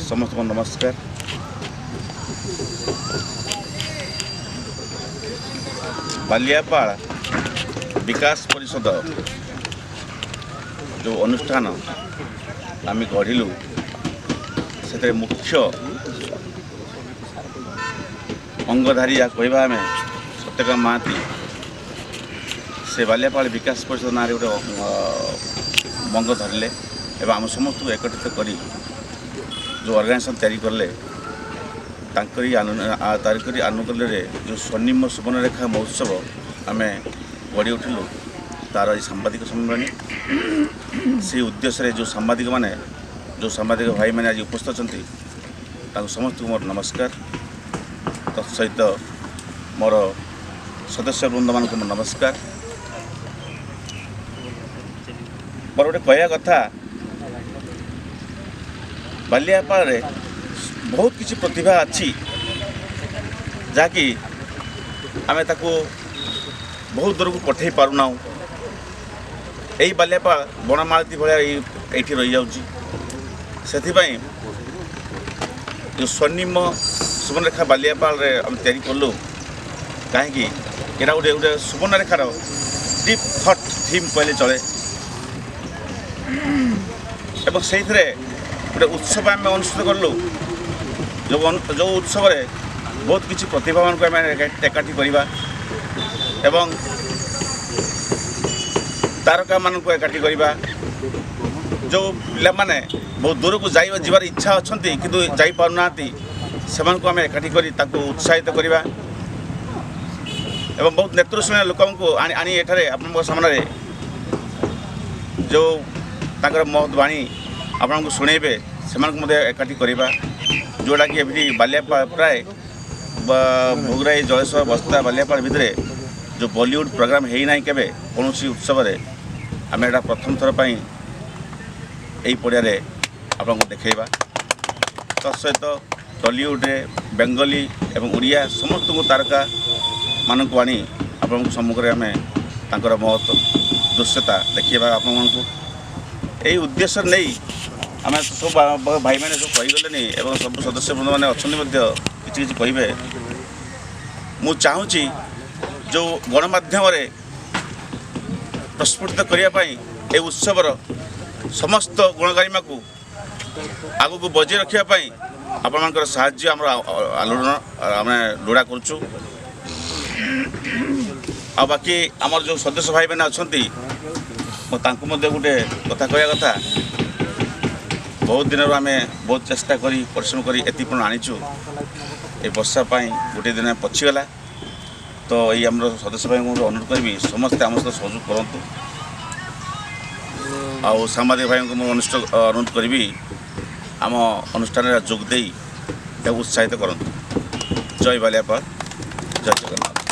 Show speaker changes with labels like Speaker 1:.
Speaker 1: ସମସ୍ତଙ୍କୁ ନମସ୍କାର। ବାଲିଆପାଳ ବିକାଶ ପରିଷଦ ଯେଉଁ ଅନୁଷ୍ଠାନ ଆମେ ଗଢ଼ିଲୁ, ସେଥିରେ ମୁଖ୍ୟ ଅଙ୍ଗଧାରୀ ଯାହା କହିବା ଆମେ ସତ୍ୟକାମ ମହାନ୍ତି, ସେ ବାଲିଆପାଳ ବିକାଶ ପରିଷଦ ନାଁରେ ଗୋଟେ ମଙ୍ଗ ଧରିଲେ ଏବଂ ଆମ ସମସ୍ତଙ୍କୁ ଏକତ୍ରିତ କରି ଯେଉଁ ଅର୍ଗାନାଇଜେସନ୍ ତିଆରି କଲେ, ତାଙ୍କରି ଆନୁକୂଲ୍ୟରେ ଯେଉଁ ସ୍ୱର୍ଣ୍ଣିମ ସୁବର୍ଣ୍ଣରେଖା ମହୋତ୍ସବ ଆମେ ଗଢ଼ି ଉଠିଲୁ, ତା'ର ଏଇ ସାମ୍ବାଦିକ ସମ୍ମିଳନୀ। ସେଇ ଉଦ୍ଦେଶ୍ୟରେ ଯେଉଁ ସାମ୍ବାଦିକମାନେ, ଯେଉଁ ସାମ୍ବାଦିକ ଭାଇମାନେ ଆଜି ଉପସ୍ଥିତ ଅଛନ୍ତି, ତାଙ୍କୁ ସମସ୍ତଙ୍କୁ ମୋର ନମସ୍କାର। ତତ୍ସହିତ ମୋର ସଦସ୍ୟ ବୃନ୍ଦମାନଙ୍କୁ ମୋର ନମସ୍କାର। ମୋର ଗୋଟେ କହିବା କଥା, ବାଲିଆପାଳରେ ବହୁତ କିଛି ପ୍ରତିଭା ଅଛି, ଯାହାକି ଆମେ ତାକୁ ବହୁତ ଦୂରକୁ ପଠାଇ ପାରୁନାହୁଁ। ଏଇ ବାଲିଆପାଳ ବଣମାଳତୀ ଭଳିଆ ଏଇଠି ରହିଯାଉଛି। ସେଥିପାଇଁ ଯେଉଁ ସ୍ୱର୍ଣ୍ଣିମ ସୁବର୍ଣ୍ଣରେଖା ବାଲିଆପାଳରେ ଆମେ ତିଆରି କଲୁ, କାହିଁକି ଏଇଟା ଗୋଟେ ସୁବର୍ଣ୍ଣରେଖାର ଡିପ୍ ଥଟ୍ ଥିମ୍ କହିଲେ ଚଳେ। ଏବଂ ସେଇଥିରେ ଗୋଟେ ଉତ୍ସବ ଆମେ ଅନୁଷ୍ଠିତ କଲୁ, ଯେଉଁ ଉତ୍ସବରେ ବହୁତ କିଛି ପ୍ରତିଭାମାନଙ୍କୁ ଆମେ ଏକାଠି କରିବା ଏବଂ ତାରକାମାନଙ୍କୁ ଏକାଠି କରିବା। ଯେଉଁ ପିଲାମାନେ ବହୁତ ଦୂରକୁ ଯିବାର ଇଚ୍ଛା ଅଛନ୍ତି କିନ୍ତୁ ଯାଇପାରୁନାହାନ୍ତି, ସେମାନଙ୍କୁ ଆମେ ଏକାଠି କରି ତାଙ୍କୁ ଉତ୍ସାହିତ କରିବା ଏବଂ ବହୁତ ନେତୃଶ୍ରେଣୀୟ ଲୋକଙ୍କୁ ଆଣି ଏଠାରେ ଆପଣଙ୍କ ସାମ୍ନାରେ ଯେଉଁ ତାଙ୍କର ମହତ୍ ବାଣୀ ଆପଣଙ୍କୁ ଶୁଣେଇବେ, ସେମାନଙ୍କୁ ମଧ୍ୟ ଏକାଠି କରିବା। ଯେଉଁଟାକି ଏଠି ବାଲିଆପାଳ ପ୍ରାୟ ଭୋଗରାଇ, ଜଳେଶ୍ୱର, ବସ୍ତା, ବାଲିଆପାଳ ଭିତରେ ଯେଉଁ ବଲିଉଡ଼ ପ୍ରୋଗ୍ରାମ୍ ହେଇନାହିଁ କେବେ କୌଣସି ଉତ୍ସବରେ, ଆମେ ଏଇଟା ପ୍ରଥମ ଥର ପାଇଁ ଏଇ ପଡ଼ିଆରେ ଆପଣଙ୍କୁ ଦେଖେଇବା। ତତ୍ସହିତ ଟଲିଉଡ଼ରେ ବେଙ୍ଗଲୀ ଏବଂ ଓଡ଼ିଆ ସମସ୍ତଙ୍କୁ ତାରକାମାନଙ୍କୁ ଆଣି ଆପଣଙ୍କ ସମ୍ମୁଖରେ ଆମେ ତାଙ୍କର ମହତ୍ଵ ଦୃଶ୍ୟତା ଦେଖେଇବା ଆପଣମାନଙ୍କୁ। ଏଇ ଉଦ୍ଦେଶ୍ୟ ନେଇ ଆମେ ସବୁ ଭାଇମାନେ ସବୁ କହିଗଲେନି ଏବଂ ସବୁ ସଦସ୍ୟବୃନ୍ଦମାନେ ଅଛନ୍ତି ମଧ୍ୟ କିଛି କିଛି କହିବେ। ମୁଁ ଚାହୁଁଛି ଯେଉଁ ଗଣମାଧ୍ୟମରେ ପ୍ରସ୍ଫୁଟିତ କରିବା ପାଇଁ ଏ ଉତ୍ସବର ସମସ୍ତ ଗୁଣଗାରିମାକୁ ଆଗକୁ ବଜାୟ ରଖିବା ପାଇଁ ଆପଣମାନଙ୍କର ସାହାଯ୍ୟ ଆମର ଆଲୋଡ଼ନ ଆମେ ଲୋଡ଼ା କରୁଛୁ। ଆଉ ବାକି ଆମର ଯେଉଁ ସଦସ୍ୟ ଭାଇମାନେ ଅଛନ୍ତି, ମୁଁ ତାଙ୍କୁ ମଧ୍ୟ ଗୋଟେ କଥା କହିବା କଥା, ବହୁତ ଦିନରୁ ଆମେ ବହୁତ ଚେଷ୍ଟା କରି ପରିଶ୍ରମ କରି ଏତିକି ପର୍ଯ୍ୟନ୍ତ ଆଣିଛୁ। ଏ ବର୍ଷା ପାଇଁ ଗୋଟେ ଦିନ ପଛିଗଲା। ତ ଏଇ ଆମର ସଦସ୍ୟ ଭାଇଙ୍କୁ ମୁଁ ଅନୁରୋଧ କରିବି, ସମସ୍ତେ ଆମ ସହିତ ସହଯୋଗ କରନ୍ତୁ। ଆଉ ସାମ୍ବାଦିକ ଭାଇଙ୍କୁ ମୁଁ ଅନୁରୋଧ କରିବି, ଆମ ଅନୁଷ୍ଠାନରେ ଯୋଗ ଦେଇ ତାକୁ ଉତ୍ସାହିତ କରନ୍ତୁ। ଜୟ ବାଲିଆପାଳ, ଜୟ ଜଗନ୍ନାଥ।